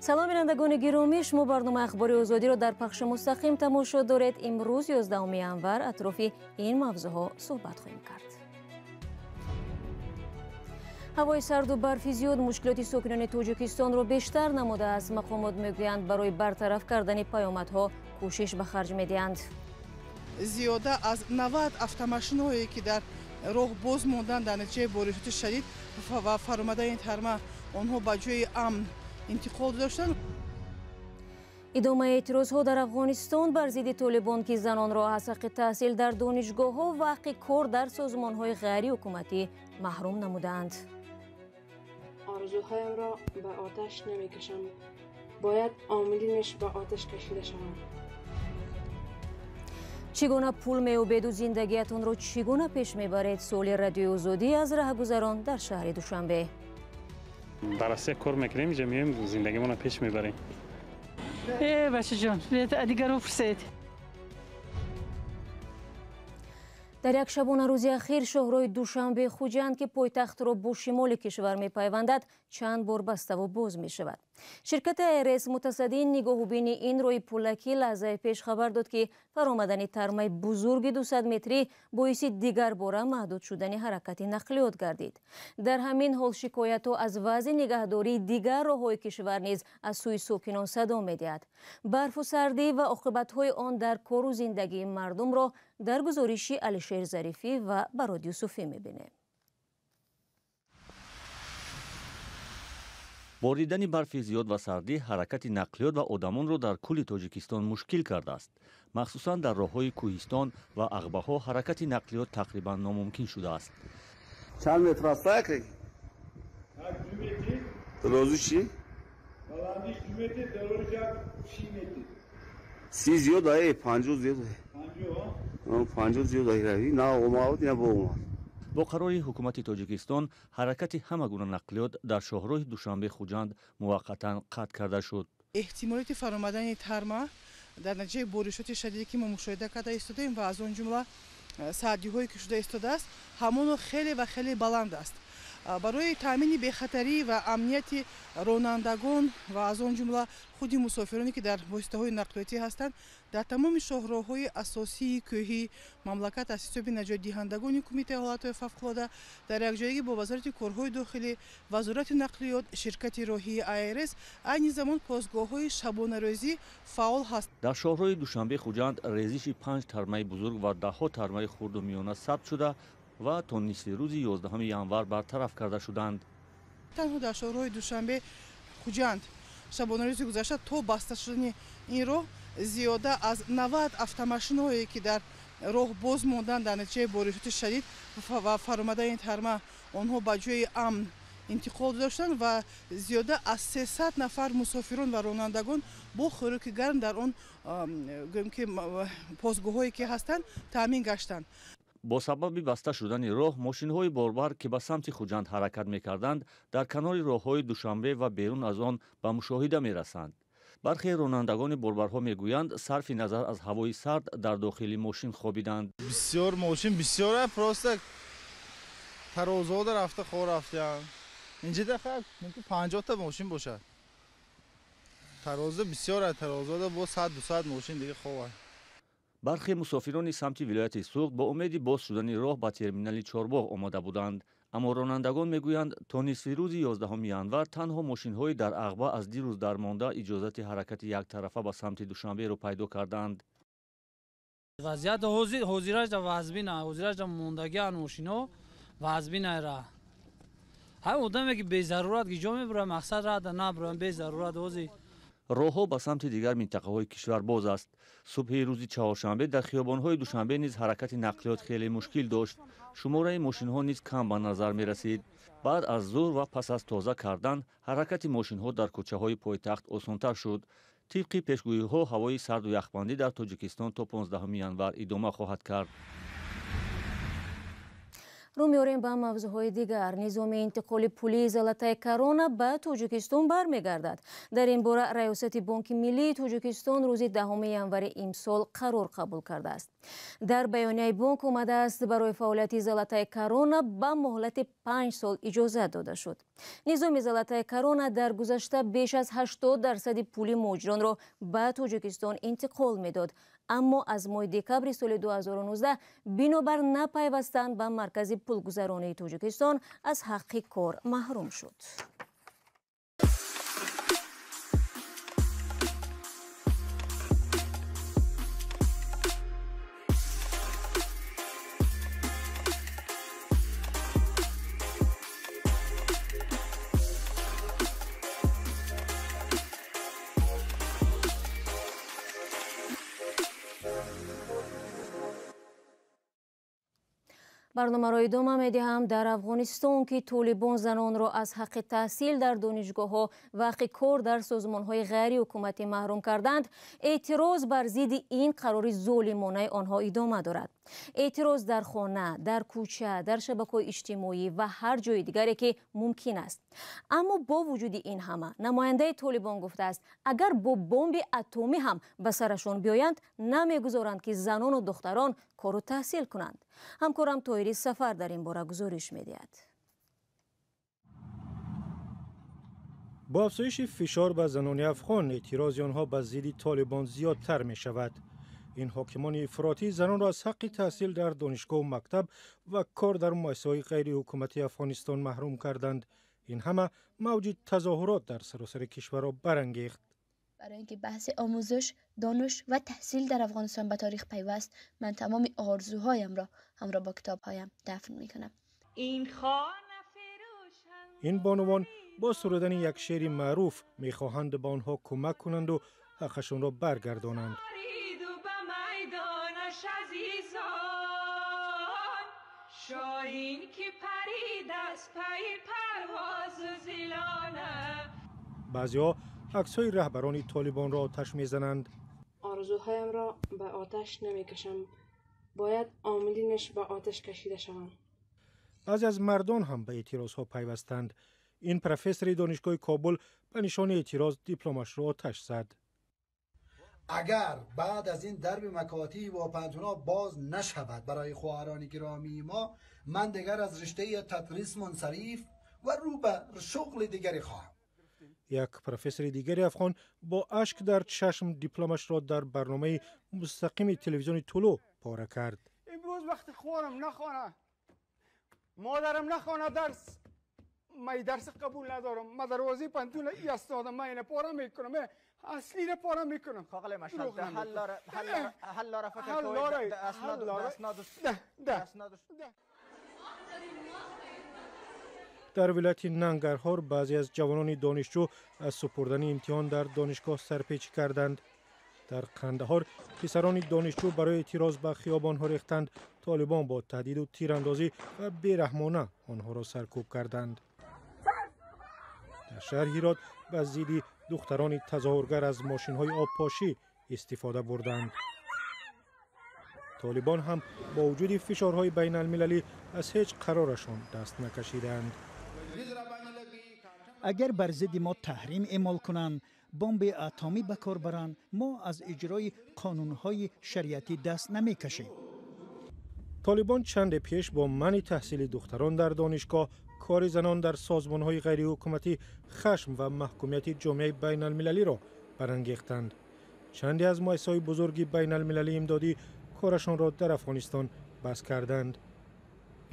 Салом бинандагони гиромӣ, шумо барномаи Ахбори Озодиро дар пахши мустақим тамошо доред. Имрӯз 11 январ атрофи ин мавзӯъҳо суҳбат хоҳем кард. Ҳавои сарду барфи зиёд мушкилоти сокинони Тоҷикистонро бештар намудааст. Мақомот мегӯянд, барои бартараф кардани паёмадҳо кӯшиш ба харҷ медиҳанд. Зиёда аз 90 автомашинаҳое ки дар роҳ боз монданд дар натиҷаи боришоти шадид ва фаромадани тарма, онҳо ба ҷои амн интиқол доштанд. Идомаи эътирозҳо дар Афғонистон бар зидди толибон, ки занонро аз ҳаққи таҳсил дар донишгоҳҳо ва ҳаққи кор дар созмонҳои ғайриҳукуматӣ маҳрум намудаанд. Орзуҳоямро ба оташ намекашам, бояд омилинаш ба оташ кашида шаванд. Чӣ гуна пул меёбеду зиндагиятонро чӣ гуна пеш мебаред? Суоли Радиои Озодӣ аз раҳгузарон дар шаҳри Душанбе. Дар Россия кор мекунем, инҷа меоем, зиндагимонро пеш мебарем. Бачаҷон, дигарро пурсед. Дар як шабонарӯзи ахир шоҳроҳи Душанбе Хуҷанд, ки пойтахтро бо шимоли кишвар мепайвандад, чанд бор баставу боз мешавад. Ширкати АРС, мутасаддии нигоҳубини ин роҳи пулакӣ, лаҳзаи пеш хабар дод, ки фаромадани тармаи бузурги 200 метрӣ боиси дигарбора маҳдуд шудани ҳаракати нақлиёт гардид. Дар ҳамин ҳол шикоятҳо аз вазъи нигаҳдории дигар роҳҳои кишвар низ аз сӯи сокинон садо медиҳад. Барфу сардӣ ва оқибатҳои он дар кору зиндагии мардумро дар гузориши Алишер Зарифӣ ва Барод Юсуфӣ мебинем. Боридани барфи зиёд ва сардӣ ҳаракати нақлиёт ва одамонро дар кулли Тоҷикистон мушкил кардааст. Махсусан дар роҳҳои кӯҳистон ва ағбаҳо ҳаракати нақлиёт тақрибан номумкин шудааст. Чанд метр аст? Розу чӣ? 30 зиёд ае, 50 зиёд ае. 50 зиёд ае. На омад, на боомад. Бо қарори ҳукумати Тоҷикистон ҳаракати ҳама гуна нақлиёт дар шоҳроҳи Душанбе Хуҷанд муваққатан қатъ карда шуд. Эҳтимолияти фаромадани тарма дар натиҷаи боришоти шадиде, ки мо мушоҳида карда истодаем ва аз он ҷумла сардиҳое ки шуда истодааст, ҳамоно хеле ва хеле баланд аст. Барои таъмини бехатарӣ ва амнияти ронандагон ва аз он ҷумла худи мусофироне, ки дар воситаҳои нақлиётӣ ҳастанд, дар тамоми шоҳроҳҳои асосии кӯҳии мамлакат аз ҳисоби наҷотдиҳандагони Кумитаи ҳолатҳои фавқулода дар якҷоягӣ бо Вазорати корҳои дохилӣ, Вазорати нақлиёт, ширкати роҳии АРС айни замон постгоҳҳои шабонарӯзӣ фаъол ҳаст. Дар шоҳроҳи Душанбе Хуҷанд резиши 5 тармаи бузург ва даҳҳо тармаи хурду миёна сабт шуда ва то нисфи рӯзи 11 январ бартараф карда шуданд. Танҳо дар шоҳроҳи Душанбе Хуҷанд шабонарӯзи гузашта то баста шудани ин роҳ зиёда аз 90 автомашинаҳое, ки дар роҳ боз монданд дар натиҷаи боришоти шадид ва фаромадани тарма, онҳо ба ҷои амн интиқол доштанд ва зиёда аз 300 нафар мусофирон ва ронандагон бо хӯроки гарм дар он, гӯем ки, постгоҳҳое ки ҳастанд, таъмин гаштанд. Бо сабаби баста шудани роҳ мошинҳои борбар, ки ба самти Хуҷанд ҳаракат мекарданд, дар канори роҳҳои Душанбе ва берун аз он ба мушоҳида мерасанд. Бархе ронандагони борбарҳо мегӯянд, сарфи назар аз ҳавои сард дар дохили мошин хобиданд. Бисёр мошин бисёр, просто тарозода рафта хор рафтаанд. Инҷа даха мумкин 50 та мошин бошад. Тароза бисёр, тарозода бо 100-200 мошин дига хобанд. Бархе мусофирони самти вилояти Суғд бо умеди боз шудани роҳ ба терминали Чорбоғ омода буданд. Аммо ронандагон мегӯянд, то нисфи рӯзи 11 январ танҳо мошинҳои дар ағба аз дирӯз дармонда иҷозати ҳаракати яктарафа ба самти Душанберо пайдо карданд. Вазъият ҳозирашда вазбина, ҳозирашда мондагиан мошино вазбина ра. Ҳар одаме ки безарурат ки ҷо мебурад, мақсад рада набурад безарурат ҳозир. Роҳҳо ба самти дигар минтақаҳои кишвар боз аст. Субҳи рӯзи чаҳоршанбе дар хиёбонҳои Душанбе низ ҳаракати нақлиёт хеле мушкил дошт. Шумораи мошинҳо низ кам ба назар мерасид. Баъд аз зуҳр ва пас аз тоза кардан ҳаракати мошинҳо дар кӯчаҳои пойтахт осонтар шуд. Тибқи пешгӯиҳо, ҳавои сарду яхбандӣ дар Тоҷикистон то 15 январ идома хоҳад кард. Рӯ меорем ба мавзӯъҳои дигар. Низоми интиқоли пулии Золотая Корона ба Тоҷикистон бармегардад. Дар ин бора Раёсати Бонки Миллии Тоҷикистон рӯзи 10 январи имсол қарор қабул кардааст. Дар баёнияи бонк омадааст, барои фаъолияти Золотая Корона ба муҳлати 5 сол иҷозат дода шуд. Низоми Золотая Корона дар гузашта беш аз 80% пули муҳоҷиронро ба Тоҷикистон интиқол медод. Аммо аз моҳи декабри соли 2019 бинобар напайвастан ба маркази пулгузаронии Тоҷикистон аз ҳаққи кор маҳрум шуд. Барномаро идома медиҳам. Дар Афғонистон, ки толибон занонро аз ҳаққи таҳсил дар донишгоҳҳо ва ҳаққи кор дар созмонҳои ғайриҳукуматӣ маҳрум карданд, эътироз бар зидди ин қарори золимонаи онҳо идома дорад. Эътироз дар хона, дар кӯча, дар шабакаҳои иҷтимоӣ ва ҳар ҷои дигаре ки мумкин аст. Аммо бо вуҷуди ин ҳама намояндаи толибон гуфтааст, агар бо бомби атомӣ ҳам ба сарашон биёянд, намегузоранд ки занону духтарон кору таҳсил кунанд. Ҳамкорам Тоҳири Сафар дар ин бора гузориш медиҳад. Бо афзоиши фишор ба занони афғон, эътирози онҳо ба зидди толибон зиёдтар мешавад. Ин ҳокимони ифротӣ занонро аз ҳаққи таҳсил дар донишгоҳу мактаб ва кор дар муассисаҳои ғайриҳукуматии Афғонистон маҳрум карданд. Ин ҳама мавҷи тазоҳурот дар саросари кишварро барангехт. Барои инки баҳси омӯзиш, дониш ва таҳсил дар Афғонистон ба таърих пайваст, ман тамоми орзуҳоямро ҳамроҳ бо китобҳоям дафн мекунам. Ин бонувон бо сурудани як шеъри маъруф мехоҳанд ба онҳо кӯмак кунанду ҳаққашонро баргардонанд. Баъзеҳо аксҳои раҳбарони толибонро оташ мезананд. Орзуҳоямро ба оташ намекашам, бояд омилинаш ба оташ кашида шаванд. Баъзе аз мардон ҳам ба эътирозҳо пайвастанд. Ин профессори донишгоҳи Кобул ба нишони эътироз дипломашро оташ зад. Агар баъд аз ин дарби макотиб ва пантуна боз нашавад барои хоҳарони гиромии мо, ман дигар аз риштаи тадрис мунсариф ва рӯ ба шуғли дигаре хоҳам. Як профессори дигари афғон бо ашк дар чашм дипломашро дар барномаи мустақими телевизиони Тулу пора кард. Имрӯз вақти хонам нахона, модарам нахона дарс, ман дарс қабул надорам, ман дарвозаи пантуна истодам, ман ина пора мекунам, аслиро пора мекунам. Дар вилояти Нангарҳор баъзе аз ҷавонони донишҷӯ аз супурдани имтиҳон дар донишгоҳ сарпечӣ карданд. Дар Қандаҳор писарони донишҷӯ барои эътироз ба хиёбонҳо рехтанд. Толибон бо таҳдиду тирандозӣ ва бераҳмона онҳоро саркӯб карданд. Дар шаҳри Ҳирот ба зидди духтарони тазоҳургар аз мошинҳои обпошӣ истифода бурданд. Толибон ҳам бо вуҷуди фишорҳои байналмилалӣ аз ҳеҷ қарорашон даст накашиданд. Агар бар зидди мо таҳрим эъмол кунанд, бомби атомӣ ба кор баранд, мо аз иҷрои қонунҳои шариатӣ даст намекашем. Толибон чанде пеш бо манъи таҳсили духтарон дар донишгоҳ, кори занон дар созмонҳои ғайриҳукуматӣ, хашм ва маҳкумияти ҷомеаи байналмилалиро барангехтанд. Чанде аз муассисаҳои бузурги байналмилалии имдодӣ корашонро дар Афғонистон бас карданд.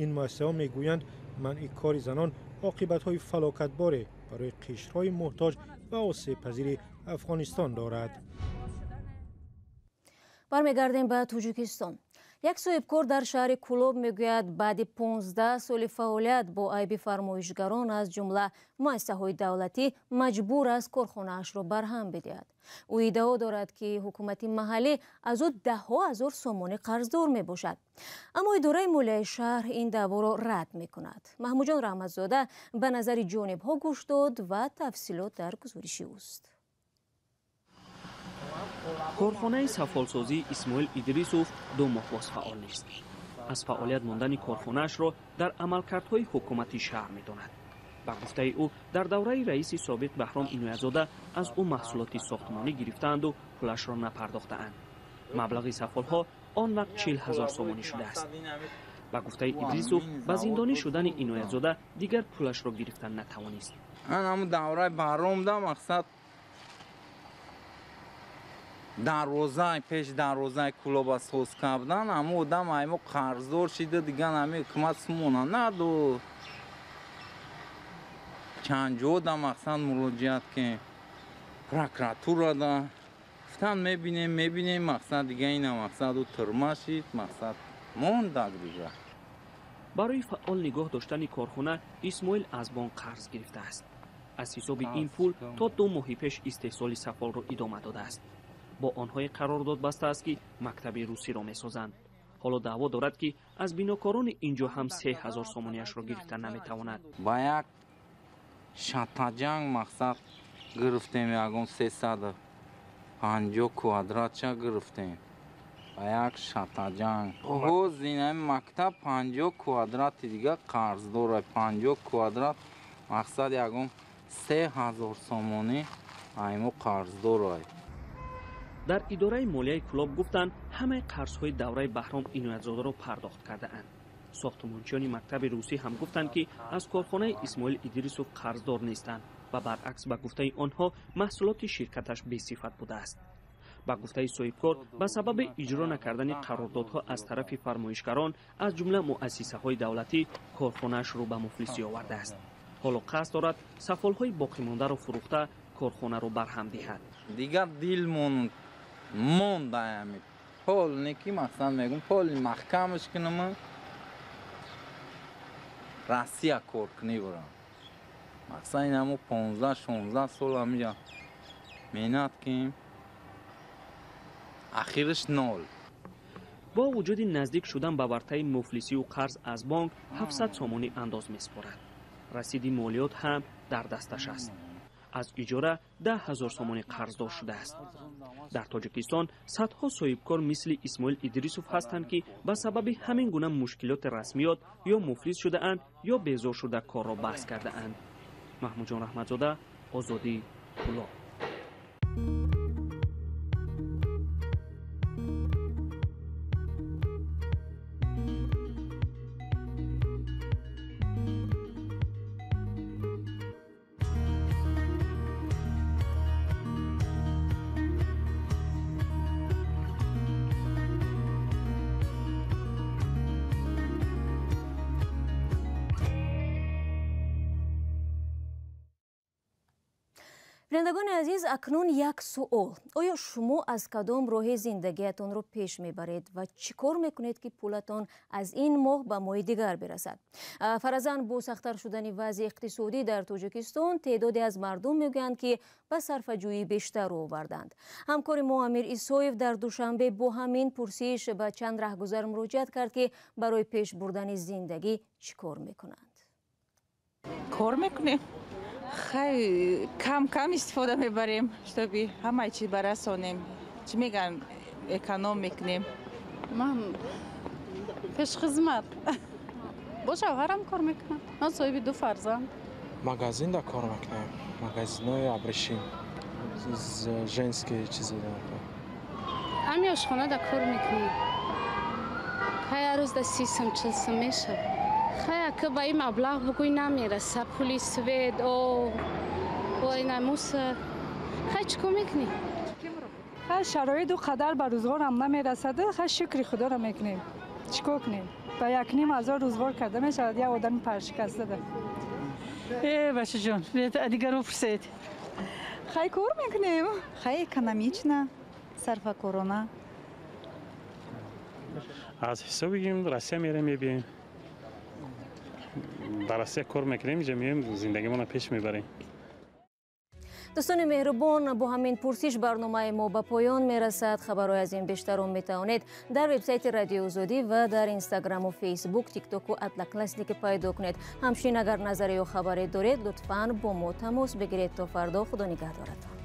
Ин муассисаҳо мегӯянд, манъи кори занон оқибатҳои фалокатборе барои қишрҳои муҳтоҷ ва осебпазири Афғонистон дорад. Бармегардем ба Тоҷикистон. Як соҳибкор дар шаҳри Кулоб мегӯяд, баъди 15 соли фаъолият бо айби фармоишгарон аз ҷумла муассисаҳои давлатӣ маҷбур аст корхонаашро барҳам бидиҳад. Ӯ иддао дорад, ки ҳукумати маҳаллӣ аз ӯ даҳҳо ҳазор сомонӣ қарздор мебошад. Аммо идораи молияи шаҳр ин даъворо рад мекунад. Маҳмудҷон Раҳматзода ба назари ҷонибҳо гӯш дод ва тафсилот дар гузориши ӯст. Корхонаи сафолсозии Исмоил Идрисов 2 моҳ боз фаъол нест. Аз фаъолият мондани корхонаашро дар амалкардҳои ҳукумати шаҳр медонад. Ба гуфтаи ӯ, дар давраи раиси собиқ Баҳром Иноятзода аз ӯ маҳсулоти сохтмонӣ гирифтаанду пулашро напардохтаанд. Маблағи сафолҳо он вақт 40 000 сомонӣ шудааст. Ба гуфтаи Идрисов, ба зиндонӣ шудани Иноятзода дигар пулашро гирифтан натавонист. Ҳамун давраи Баҳромда мақсад дарвозаи пеш дарвозаи Кӯлоба соз кардан, ҳамун одам аймо қарздор шида, дигар ҳами ҳукумат сумона надод. Чанд ҷода мақсад муроҷиат кем, прокуратурада гуфтан мебинем, мебинем, мақсад дига ина мақсад ӯ тюрьма шид, мақсад мондак дига. Барои фаъол нигоҳ доштани корхона Исмоил аз бонк қарз гирифтааст. Аз ҳисоби ин пул то 2 моҳи пеш истеҳсоли сафолро идома додааст. Бо онҳое қарордод бастааст, ки мактаби русиро месозанд. Ҳоло даъво дорад, ки аз бинокорони ин ҷо ҳам 3000 сомониашро гирифта наметавонад. Ба як шатаҷанг мақсад гирифтем, ягон 350 квадратча гирифтем. Ба як шатаҷанг. Ҳоз инами мактаб 50 квадрати дига қарз дорад. 50 квадрат мақсад ягон 3000 сомонӣ аймо қарз дорад. Дар идораи молияи Кӯлоб гуфтанд, ҳамаи қарзҳои давраи Баҳром Иноятзодаро пардохт кардаанд. Сохтмончиёни мактаби русӣ ҳам гуфтанд, ки аз корхонаи Исмоил Идрисов қарздор нестанд ва баръакс, ба гуфтаи онҳо, маҳсулоти ширкаташ бесифат будааст. Ба гуфтаи соҳибкор, ба сабаби иҷро накардани қарордодҳо аз тарафи фармоишгарон, аз ҷумла муассисаҳои давлатӣ, корхонааш рӯ ба муфлисӣ овардааст. Ҳоло қасд дорад сафолҳои боқимондаро фурӯхта корхонаро барҳам диҳад. Дигар дилмон мондаами пол неки мақсад мегум, поли маҳкамаш кунам, Россия кор кунӣ бурам. Мақсад ин ҳамо 15-16 сол ҳамиҷа меҳнат кунем, ахираш нол. Бо вуҷуди наздик шудан ба вартаи муфлисию қарз аз бонк, 700 сомонӣ андоз месупорад. Расиди молиёт ҳам дар дасташ аст. Аз иҷора 10 000 сомонӣ қарздор шудааст. Дар Тоҷикистон садҳо соҳибкор мисли Исмоил Идрисов ҳастанд, ки ба сабаби ҳамин гуна мушкилоти расмиёт ё муфлис шудаанд, ё безор шуда корро баҳс кардаанд. Маҳмудҷон Раҳматзода, Озодӣ, Кӯлоб. Бинандагони азиз, акнун як суол. Оё шумо аз кадом роҳи зиндагиятонро пеш мебаред ва чӣ кор мекунед, ки пулатон аз ин моҳ ба моҳи дигар бирасад? Фаразан, бо сахттар шудани вазъи иқтисодӣ дар Тоҷикистон теъдоде аз мардум мегӯянд, ки ба сарфаҷӯӣ бештар рӯ оварданд. Ҳамкори мо Амир Исоев дар Душанбе бо ҳамин пурсиш ба чанд раҳгузар муроҷиат кард, ки барои пеш бурдани зиндагӣ чӣ кор мекунанд. Кор мекунем. Хай кам-кам истифода мебарем, чтобы ҳамаи чиз барасонем. Чӣ мегӯям, эконом мекунем. Ман пешхизмат. Бо шавҳарам кор мекунам. Ман соҳиби 2 фарзанд. Магазинда кор мекунем. Магазинои абрешим. Женские чизи. Ами ошхонада кор мекунем. Хай ҳар рӯз да 30 сум, 40 сум мешавад. Хай ака ба ин маблағ бугӯй намераса. Пули свет, об, мусор. Хай чӣ кор мекунӣ? Хай шароит ӯ қадар ба рӯзғорам намерасад. Хай шукри худоро мекунем. Чӣ кор кунем? Ба 1 500 рӯзғор карда мешавад як одами паршикастада. Бачаҷон, дигарро пурсед. Хай кор мекунем. Хай экономично, сарфакорона. Аз ҳисоби Россия мерем, мебием. Дар Россия кор мекунем, инҷа меоем, зиндагимонро пеш мебарем. Дӯстони меҳрубон, бо ҳамин пурсиш барномаи мо ба поён мерасад. Хабарҳои аз ин бештарро метавонед дар вебсайти Радиои Озодӣ ва дар Инстаграму Фейсбук, Тиктоку Одноклассники пайдо кунед. Ҳамчунин агар назаре ё хабаре доред, лутфан бо мо тамос бигиред. То фардо, Худо нигаҳдоратон.